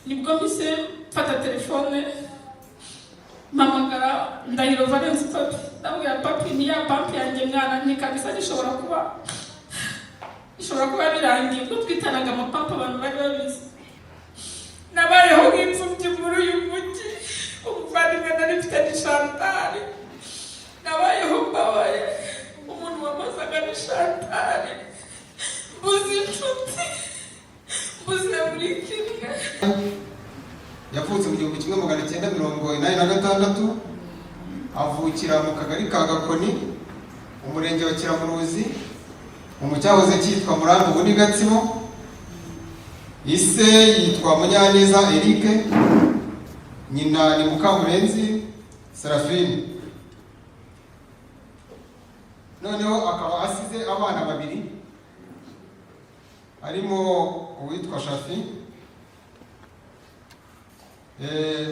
Nibwo mpise mfata telefone, mpamagara Ndahiro Valence Papi, ndamubwira: "Papi, ni ya pump yanjye mwana, ni kabisa gishobora kuba birangiye." Ubwo twitanaga amapapa, abantu bari babizi. Nabayeho nk'imfubyi muri uyu mujyi. Umuvandimwe nari mfite ni Chantal. Nabayeho mbabaye, umuntu wamazaga ni Chantal. Mbuze inshuti, mbuze buri kimwe. Yavutse mu 1986, avukira mu kagari ka Gakoni, umurenge wa Kiramuruzi, mu cyahoze cyitwa Murambi, ubu ni Gatsibo. Ise yitwa Munyaneza Eric, nyina ni Mukamurenzi Serafine. Noneho akaba asize abana babiri, harimo uwitwa Shafi,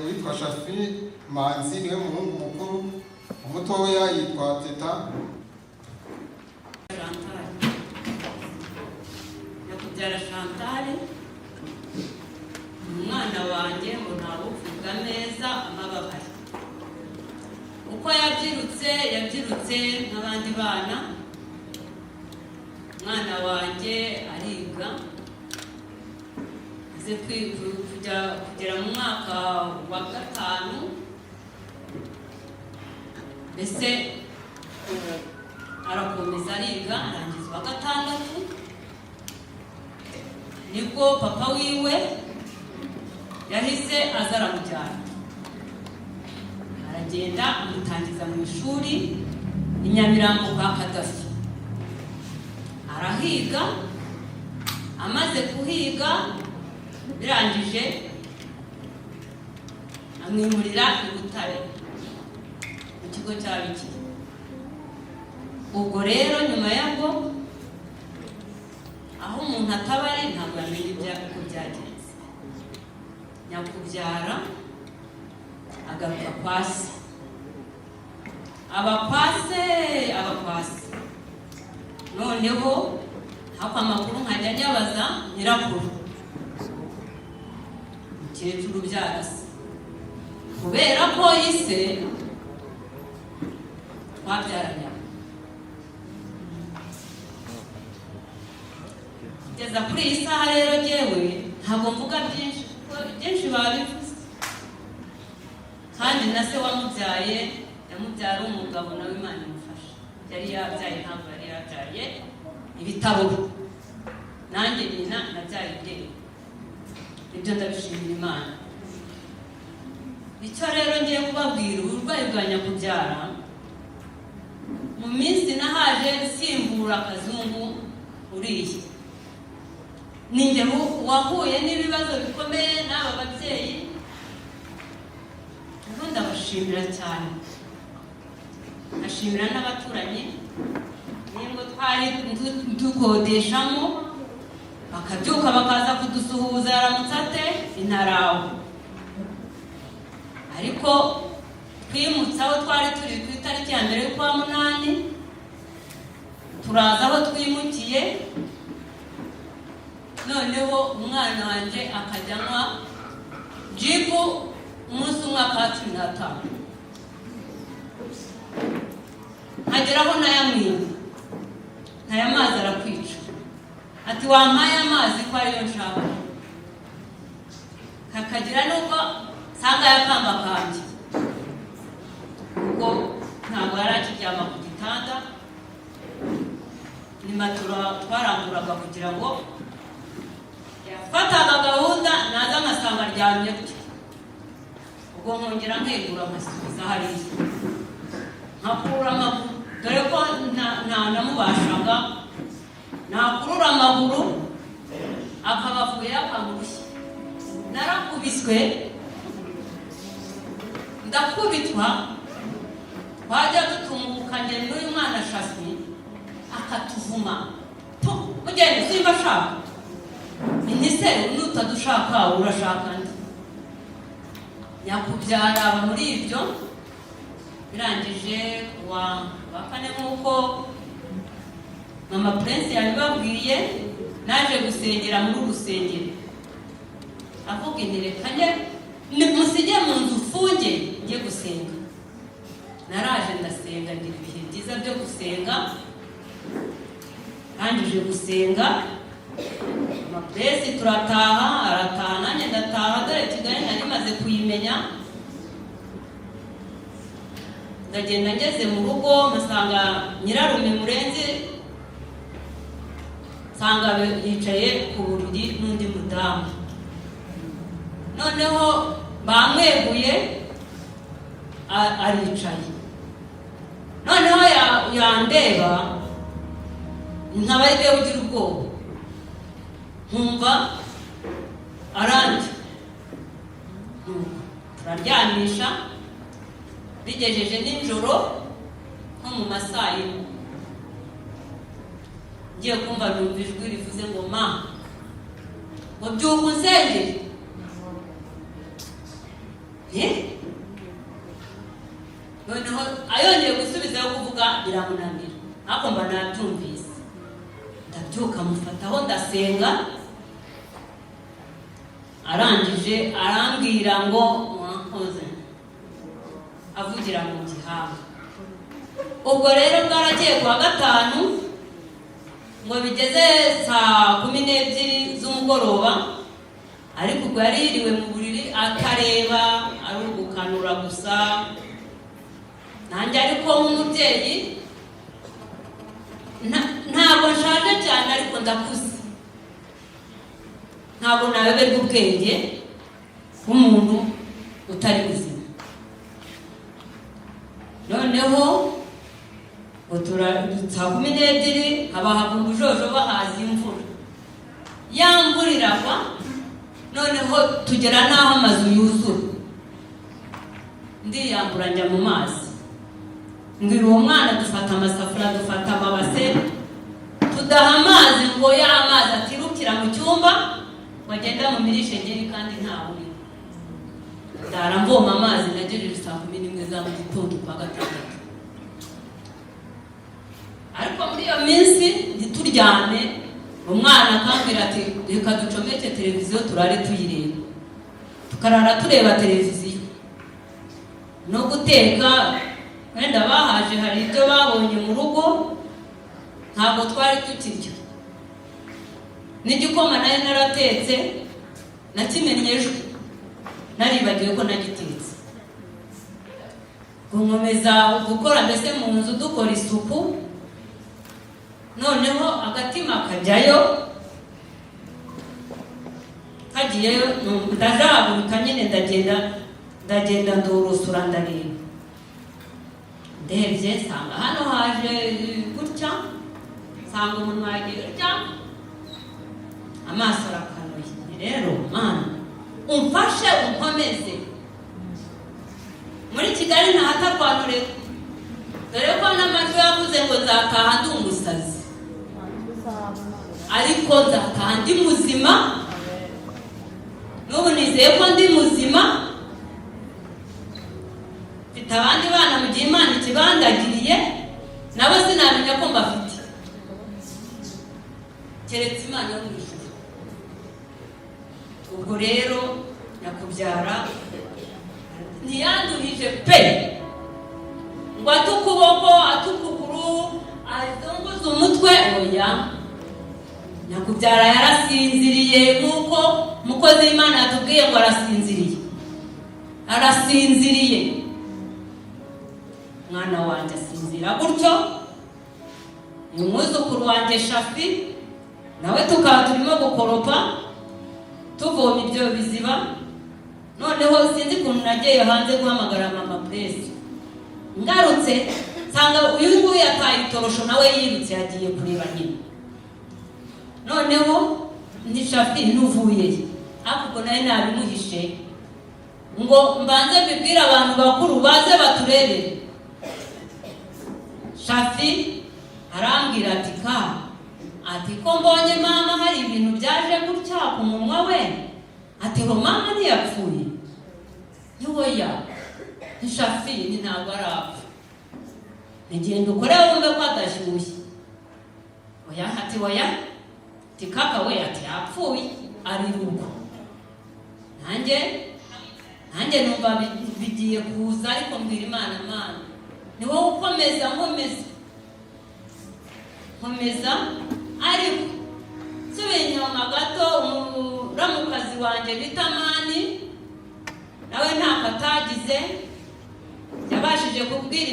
uwitwa Shafi Manzi niwe muhungu mukuru, umutoya yitwa Teta. Chantal, Nyakubyara Chantal, ni umwana wanjye ngo ntawuvuga neza amababari. Uko yabyirutse, yabyirutse nk'abandi bana. Umwana wanjye ariga, aze kujya kugera mu mwaka wa gatanu, mbese arakomeza ariga, arangiza uwa gatandatu. Nibwo papa wiwe yahise aza aramujyana, aragenda amutangiza mu ishuri i Nyamirambo kwa Kadafi, arahiga. Amaze kuhiga birangije, amwimurira i Butare mu kigo cy'ababikira. Ubwo rero nyuma yabwo, aho umuntu ataba ari ntabwo yamenya uko byagenze. Nyakubyara agaruka kwa se, aba kwa se, aba kwa se. Noneho hako amakuru nkajya nyabaza nyirakuru, umukecuru ubyara se, kubera ko ise twabyaranye. Kugeza kuri iyi saha rero, jyewe ntabwo mvuga byinshi kuko byinshi babivuze, kandi na se wamubyaye yamubyara umugabo, nawe Imana imufasha. Yari yabyaye, ntabwo yari yabyaye ibitabo. Nanjye nyina nabyaye ibyeyi, ibyo ndabishimira Imana. Icyo rero ngiye kubabwira, uburwayi bwa nyakubyara, mu minsi nahaje nsimbura akazungu uriya, ninjye wahuye n'ibibazo bikomeye n'aba babyeyi. Ubwo ndabashimira cyane, nkashimira n'abaturanyi n'ingo twari dukodeshamo, bakabyuka bakaza kudusuhuza: "Yaramutse ate intarawe?" Ariko twimutse aho twari turi ku itariki ya 1 y'ukwa 8, turaza aho twimukiye. Noneho umwana wanjye akajya anywa jibu umunsi umwe aka 15, nkageraho nayamwima: "Ntaya mazi arakwica." Ati: "Wampaye amazi ko ariyo nshaka?" Kakagira nubwo nsanga yakambakambye, kuko ntabwo yari akiryama ku gitanda, ni matora twaramburaga kugira ngo yafataga gahunda. Naza nkasanga aryamye gutya, ubwo nkongera nkegura nkasubiza hariya, nkakurura amaguru, dore ko nta namubashaga. Nakurura amaguru akaba avuye akamurushya. Narakubiswe, ndakubitwa, twajya dutunguka njye n'uyu mwana Shafi, akatuvuma: "Mugende, simba ashaka." Ni se nutadushaka urashaka ndi? Nyakubyara aba muri ibyo. Birangije kuwa wa kane, nk'uko mama Prince yabibabwiye, naje gusengera muri uru rusengero. Avuga inti reka njye musige mu nzu ufunge njye gusenga. Naraje ndasenga, ngira ibihe byiza byo gusenga. Ndangije gusenga, amapuresi turataha, arataha nanjye ndataha. Dore Kigali nari maze kuyimenya. Ndagenda, ngeze mu rugo mpasanga nyirarume Murenzi, nsanga yicaye ku buriri n'undi mudamu. Noneho bamweguye, aricaye. Noneho yandeba nkaba ari ugira ubwoba, nkumva arandi. Nuko turaryamisha, bigejeje nijoro nko mu ma 4:00, ngiye kumva numva ijwi rivuze ngo: "Ma, ngo byuka unsengere." Eh? Noneho ayongeye gusubizayo kuvuga biramunanira, ariko mba nabyumvise. Ndabyuka, mufataho, ndasenga. Arangije arambwira ngo: "Mwakoze," avugira mu gihanga. Ubwo rero bwaragiye kuwa gatanu, ngo bigeze 12:00 z'umugoroba, ariko ubwo yari yiriwe mu buriri akareba, ari ugukanura gusa. Nanjye ariko nk'umubyeyi, ntabwo nshaje cyane ariko ndakuze, ntabwo nayoberwa ubwenge bw'umuntu utari muzima. Noneho ngo 12:00 haba hava ubujojoba, haza imvura, ya mvura iragwa, noneho tugera n'aho amazu yuzura. Ndiyambura njya mu mazi, mbwira uwo mwana, dufata amasafuriya, dufata amabase, tudaha amazi ngo ya mazi atirukira mu cyumba ngo agende mu mirishegeri kandi ntawe urimo. Ndara mvoma amazi, nagejeje 11:00 za mu gitondo kwa gatandatu. Ariko muri iyo minsi ntituryame, umwana akambwira ati: "Reka ducomeke televiziyo turare tuyireba." Tukarara tureba televiziyo no guteka. Wenda bahaje hari ibyo babonye mu rugo, ntabwo twari tukirya. N'igikoma nari naratetse nakimennye ejo, naribagiwe ko nagitetse. Nkomeza gukora mbese mu nzu, dukora isuku. Noneho agatima kajyayo, kagiyeyo ndajabuka nyine, ndagenda, ndagenda, ndurusura, ndareba. Ndebye nsanga hano haje gutya, nsanga umuntu yagiye gutya, amaso arakanuye. Ni rero Mana umfashe, unkomeze. Muri Kigali ntahatarwanure, dore ko n'amajwi yavuze ngo nzataha ndi umusazi, ariko nzataha ndi muzima. N'ubu nizeye ko ndi muzima, mfite abandi bana mu gihe Imana ikibandagiriye, nabo sinamenya ko mbafite keretse Imana yo mu ijuru. Ubwo rero nyakubyara ntiyanduhije pe, ngo ate ukuboko, ate ukuguru, azunguze umutwe, oya. Nyakubyara yarasinziriye nk'uko umukozi w'Imana yatubwiye ngo arasinziriye, arasinziriye. Mwana wanjye asinzira gutyo. Ni umwuzukuru wanjye Shafi, nawe tukaba turimo gukoropa, tuvoma ibyo biziba. Noneho sinzi ukuntu nagiye hanze guhamagara mama Puresi, ngarutse nsanga uyu nguyu yataye itorosho, nawe yirutse yagiye kureba nyina. Noneho ni Shafi nuvuye, ariko ubwo nari nabimuhishe ngo mbanze mbibwire abantu bakuru baze baturebere. Shafi arambwira ati: "Ka," ati, "ko mbonye mama hari ibintu byaje gutya ku munwa we," ati, "ngo mama ntiyapfuye?" Ntiwoya, ni Shafi, ni ntabwo arapfa, nigenda ukore wumve ko adashyushye. Oya, ati, "Oya," ati, "kaka we," ati, "yapfuye ari rugo." Nanjye numva bigiye kuza, ariko mbwira Imana: "Mana, ni wowe ukomeza, nkomeza, nkomeza." Ariko nsubiye inyuma gato, umuramukazi wanjye bita Mani nawe ntako atagize, yabashije kubwira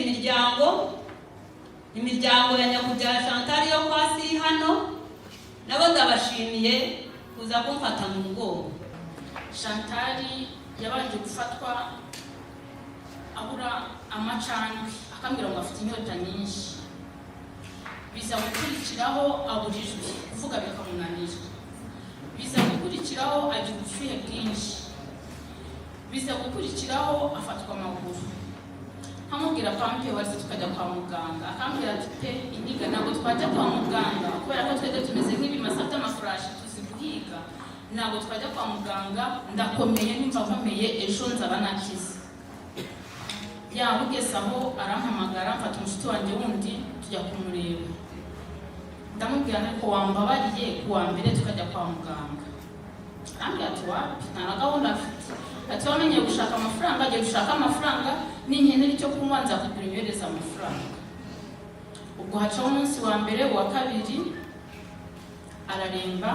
imiryango ya nyakubyaha Chantal yo kwa si hano, nabo ndabashimiye kuza kumfata mu mugongo. Chantal yabanje gufatwa abura amacandwe, akambwira ngo afite inyota nyinshi. Biza gukurikiraho abura ijwi, kuvuga bikamunanira. Biza gukurikiraho agira ubushyuhe bwinshi. Biza gukurikiraho afatwa amaguru. Nkamubwira pampe warize tukajya kwa muganga, akambwira ati: "Pe inyiga, ntabwo twajya kwa muganga kubera ko twebwe tumeze nk'ibimasa by'amafurashi, tuzi guhiga, ntabwo twajya kwa muganga, ndakomeye, nimva nkomeye ejo nzaba nakize." Yaba ugeze aho arampamagara, mfata umushuti wanjye wundi tujya kumureba. Ndamubwira: "Ariko wambabariye ku wa mbere tukajya kwa muganga?" Arambwira ati: "Wapi, nta na gahunda afite." Ati: "Wamenyeye gushaka amafaranga, agiye gushaka amafaranga, ninkenera icyo kunywa nzakugura, inyohereza amafaranga." Ubwo hacaho umunsi wa mbere, uwa kabiri, araremba.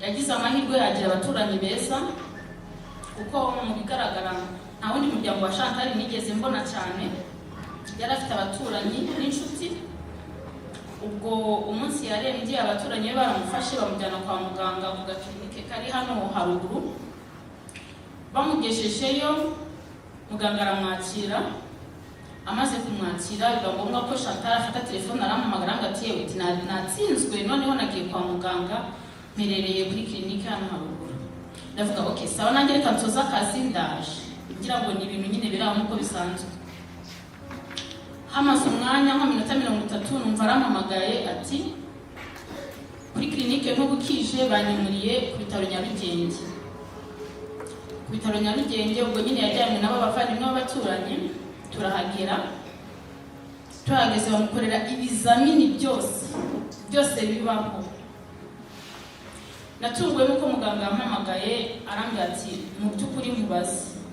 Yagize amahirwe yagira abaturanyi beza, kuko mu bigaragara nta wundi muryango wa Chantal nigeze mbona cyane. Yari afite abaturanyi n'inshuti. Ubwo umunsi yarembye, abaturanyi be baramufashe bamujyana kwa muganga ku gakirinike kari hano haruguru. Bamugejejeyo, muganga aramwakira. Amaze kumwakira, biba ngombwa ko Chantal afata telefone arampamagara ngo ati: "Yewe," ati, "natsinzwe, noneho nagiye kwa muganga, mperereye kuri kirinike hano haruguru." Ndavuga: "Ok, sawa, nanjye reka nsoze akazi ndaje." Kugira ngo ni ibintu nyine biri aho nk'uko bisanzwe. Hamaze umwanya nka minota 30, numva arampamagaye ati: "Kuri kirinike ntubukije, banyimuriye ku bitaro Nyarugenge." Ku bitaro Nyarugenge, ubwo nyine yajyanywe nabo bavandimwe b'abaturanyi. Turahagera, tuhageze bamukorera ibizamini byose byose bibaho. Natunguwe nuko muganga yampamagaye arambwira ati: "Mu by'ukuri nkubaze,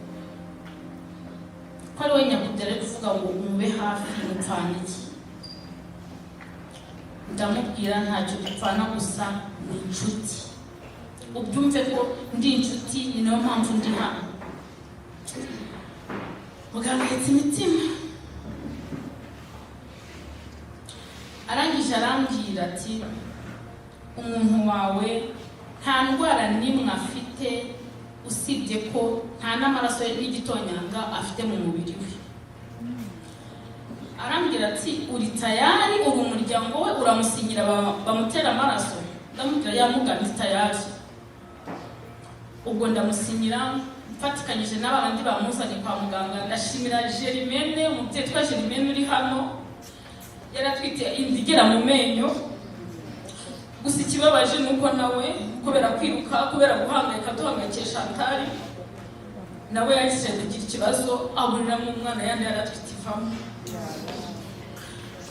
ko ari we nyakubyaye ari kuvuga ngo umube hafi, mupfana iki?" Ndamubwira: "Ntacyo dupfana, gusa ni inshuti, ubyumve ko ndi inshuti, ni nayo mpamvu ndi hano." Muganga ahetse imitima, arangije arambwira ati: "Umuntu wawe nta ndwara n'imwe afite, usibye ko nta n'amaraso n'igitonyanga afite mu mubiri we." Arambwira ati: "Uri tayari? Uri umuryango we, uramusinyira bamutera amaraso?" Ndamubwira: "Yamugana, ndi tayari." Ubwo ndamusinyira mfatikanyije n'aba bandi bamuzanye kwa muganga. Ndashimira Jerimene, umubyeyi twa Jerimene uri hano, yari atwite inda igera mu menyo. Gusa ikibabaje ni uko nawe kubera kwiruka, kubera guhangayika, duhangayikiye Chantal, nawe yagize kugira ikibazo, aburiramo umwana, yandi yari atwite ivamo.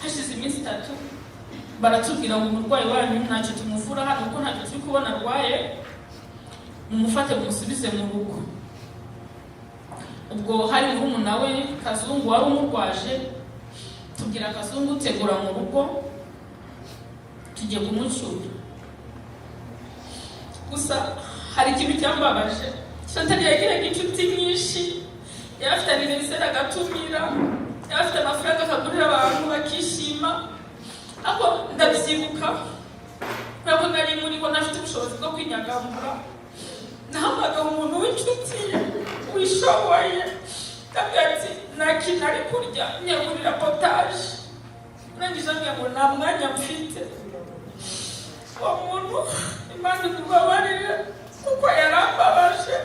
Hashize iminsi 3 baratubwira ngo umurwayi wanyu ntacyo tumuvura hano kuko ntacyo turi kubona arwaye, mumufate mumusubize mu rugo. Ubwo hari murumuna we Kazungu wari umurwaje. Tubwira Kazungu: "Tegura mu rugo, tugiye kumucyura." Gusa hari ikintu cyambabaje. Chantal yagiraga inshuti nyinshi, yari afite anniversaire agatumira, yari afite amafaranga akagurira abantu bakishima. Ariko ndabyibuka, kubera ko nari muriho, ntafite ubushobozi bwo kwinyagambura, nahamagaye umuntu w'inshuti ye wishoboye, ndabwira ati: "Nta kintu ari kurya, nyagurira potaje." Arangije ambwira ngo nta mwanya mfite. Uwo muntu Imana imubabarire kuko yarambabaje,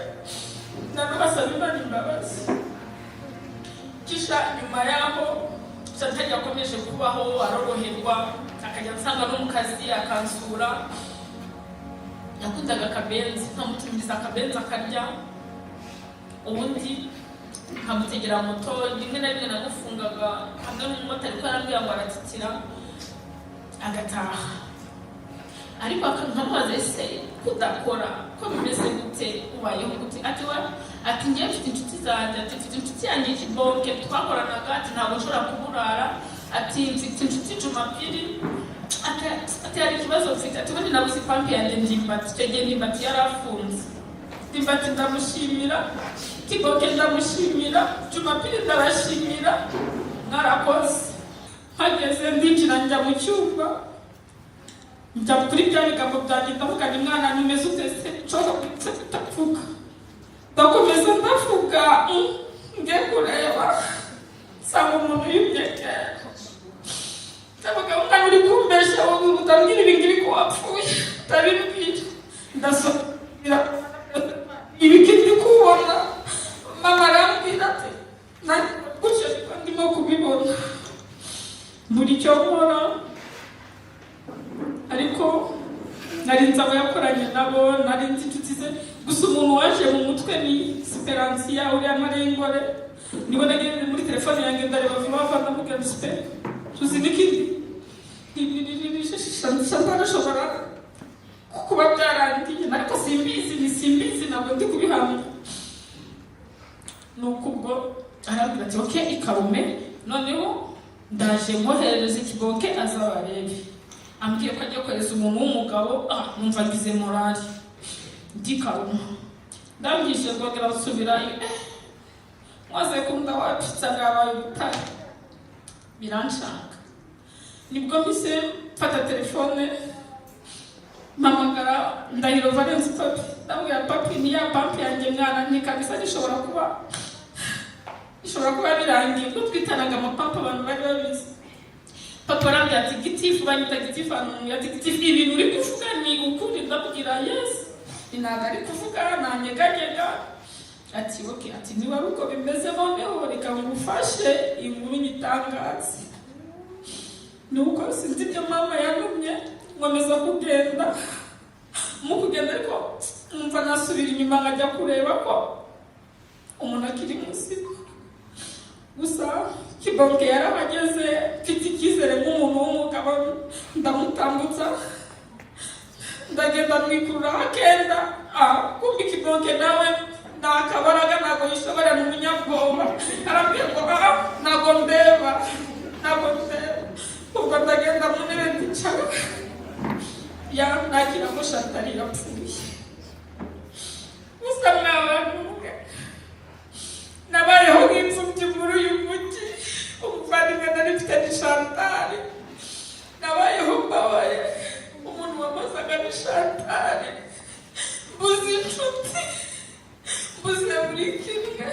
nanubasaba Imana imbabazi. Kisha nyuma yaho Chantal yakomeje kubaho, aroroherwa, akajya ansanga no mu kazi akansura. Yakundaga akabenzi, nkamutumiriza akabenzi akarya, ubundi nkamutegera moto. Rimwe na rimwe namufungaga hamwe n'umumotari ko yarambwira ngo aratitira, agataha. Ariko nkamubaza: "Ese kudakora ko bimeze gute? Ubayeho gute?" Ati: "Wa," ati, "ngiye mfite inshuti zanjye," ati, "mfite inshuti yanjye y'ikibonke twakoranaga," ati, "ntabwo nshobora kuburara," ati, "mfite inshuti Jumapili," ati, "hari ikibazo mfite," ati, "ubundi nabuze ipampi yanjye Ndimbati." Icyo gihe Ndimbati yari afunze. Ndimbati ndamushimira, Kiboke ndamushimira, Jumapili ndabashimira, mwarakoze. Mpageze ndinjira, njya mu cyumba, njya kuri bya bigambo byanjye, ndavuga ni: "Mwana, nimeze ute se?" Nshobora guhita ndavuga, ndakomeza ndavuga, ngiye kureba nsanga umuntu yumyekera. Ndavuga: "Umwana, uri kumbesha wowe, utambwira ibi ngibi ko wapfuye, utabimbwira." Ndasubira ibiki ndi kubona. Mama arambwira ati: "Nanjye gutyo niko ndimo kubibona, buri cyo nkora." Ariko nari nzi abo yakoranye nabo, nari nzi inshuti ze. Gusa umuntu waje mu mutwe ni Siperansiya uriya marengore. Nibo nagiye muri telefone yanjye, ndareba vuba vuba, ndamubwira nti: "Sipe, tuzi n'ikindi, Chantal ashobora kuba byarangiye, ariko simbizi, ni simbizi, ntabwo ndi kubihamya." Nuko ubwo arambwira ati: "Ok, ikarume, noneho ndaje mwoherereza ikiboke azabarebe." Ambwiye ko agiye kohereza umuntu w'umugabo, numva ngize morale. Ndikaruma, ndangije ndongera nsubirayo. Maze kunda wapi, nsanga yabaye ubutare, biranshanga. Nibwo mpise mfata telefone, mpamagara Ndahiro Valence Papi, ndamubwira: "Papi, ni ya pampi yanjye mwana, ni kabisa gishobora kuba birangiye," kuko twitanaga amapapa, abantu bari babizi. Papa arambwira ati: "Gitifu," banyita gitifu ahantu, ati: "Gitifu, ibintu uri kuvuga ni ukuri?" Ndamubwira: "Yes." Ntabwo ari kuvuga, nanyeganyega. Ati: "Ok," ati, "niba ari uko bimeze, noneho reka ngufashe inkuru nyitangaze." Nuko sinzi ibyo mama yantumye, nkomeza kugenda. Mu kugenda ariko numva nasubira inyuma nkajya kureba ko umuntu akiri muzima. Gusa Kibonke yarahageze, mfite icyizere nk'umuntu w'umugabo, ndamutambutsa, ndagenda mwikururaho akenda. Kumva Kibonke nawe nta kabaraga, ntabwo yishobora, ni umunyabwoba. Arambwira ngo: "Ah, ntabwo ndeba, ntabwo ndeba." Ubwo ndagenda mu ntebe ndicara, ya nakira ko Chantal yapfuye. Gusa mwa bantu mwe, nabayeho nk'imfubyi muri uyu mujyi. Umuvandimwe nari mfite ni Chantal. Nabayeho mbabaye, umuntu wamazaga ni Chantal. Mbuze inshuti, mbuze buri kimwe.